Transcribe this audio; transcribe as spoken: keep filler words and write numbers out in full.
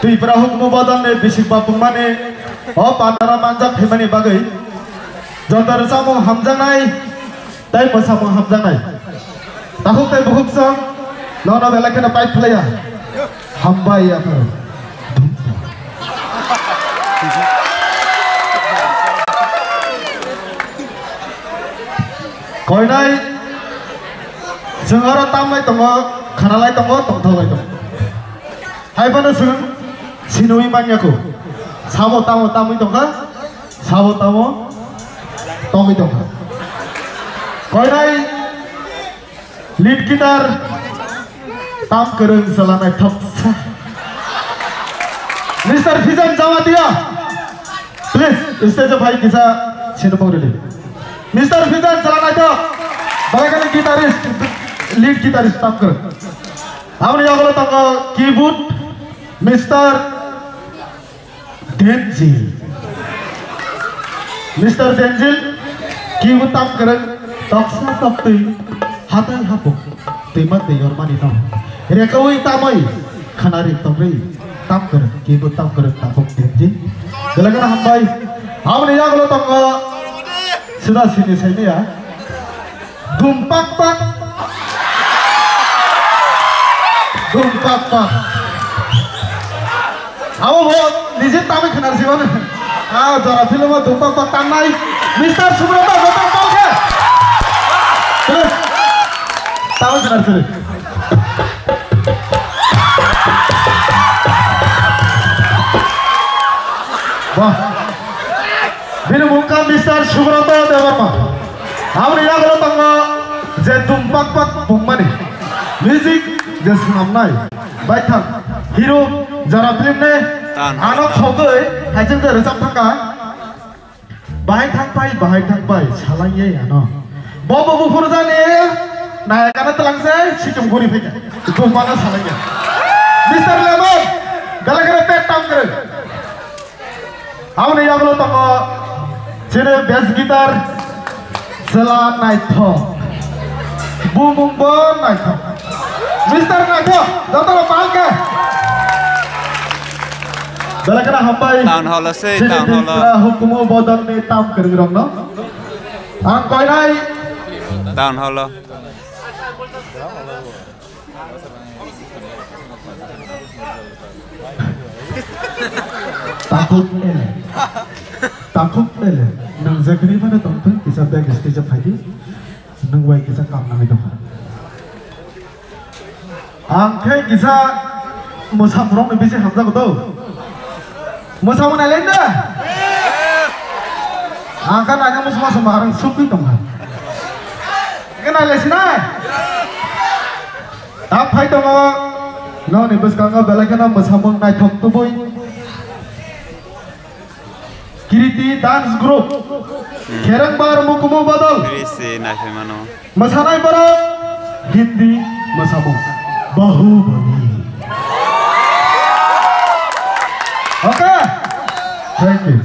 Tripura hukumu bodolni bising bapungmani o pandara manjak phaimani bagwi joto rwchapmung hamjaknai tei mwsamung hamjaknai. Takhuk tei bukhuk chwng nono belai kheno pai phlaiya. Hambai aphuru. Koinai chwng oro tamlai tongo, khanalai tongo, tongthoklai tongo. Hai phano chwng sinui manya kho. Sabo tamo tamwi tongkha, sabo tamo tongwi tongkha. Koinai lead guitar tam kwrwng chwla naithoksa. Mister Fijan Jamatia, please, stage o phai kisa sini pang rili. Mister Fijan chwla naithok, balai khani guitarist, lead guitarist tam kwrwng. Aboni yagulo tongo keyboard, Mister Denjil. Mister Denjil, kibu tam kwrwng, toksa toktwi, hatai hapung, twima twi yormani no. Rekaui tamwi, khanari tongri, tam kwrwng, kibu tam kwrwng, tabuk Denjil. Belai kheno hambai. Aboni yagulo tongo, sida sini saimaya. Dum pak pak. Dum pak pak. Abo bo nije tamwi khwnar si mano. Ah, jora film o dum pak pak tangnai. Mister Subrata, jotong palkhe. Please. Tamwi khwnar si. Wah. Bini mung kha Mister Subrata Debbarma. Aboni yagulo tongo je dum pak pak bungmani. Music je swnamnai. Baithang hero jora film ni ano khogwi haichwng je rwchap thangkha. Bahai thangpai, bahai thangpai, salaiya ano. Bo bo buphuru jani nayakano twlangse situm guri phaikha. Dum pano salaiya. Mister Lemon, belai kheno pet tam kwrwi. Aboni yagulo tongo chini bass guitar chwla naithok. Bumung bo naithok. Mister Naithok, jotono palkhe. Belai kheno hambai. Town hall o se, chini town hall o. Tripura hukumu bodolni tam kwrwng rokno. Ang koinai. Town hall o. Takhuk ele. Takhuk ele. Nang jagri mane tongthung kisa back stage phaidi. Nang bai kisa kam nangwi tongkha. Ang khe kisa mwsamungrokni bisi hamjago do. Mwsamunai le da? Ang kha naina mwsama sama arang sukwi tongkha. Kena le sinai? Tak phai tongo, nokni bwskango belai kheno mwsamung naithok tubui. Kiriti Dance Group, Kherengbar Mukumu Bodol. Kiriti naithok mano. Mwsanai borok Hindi mwsamung. Bahubali. Okay? Thank you.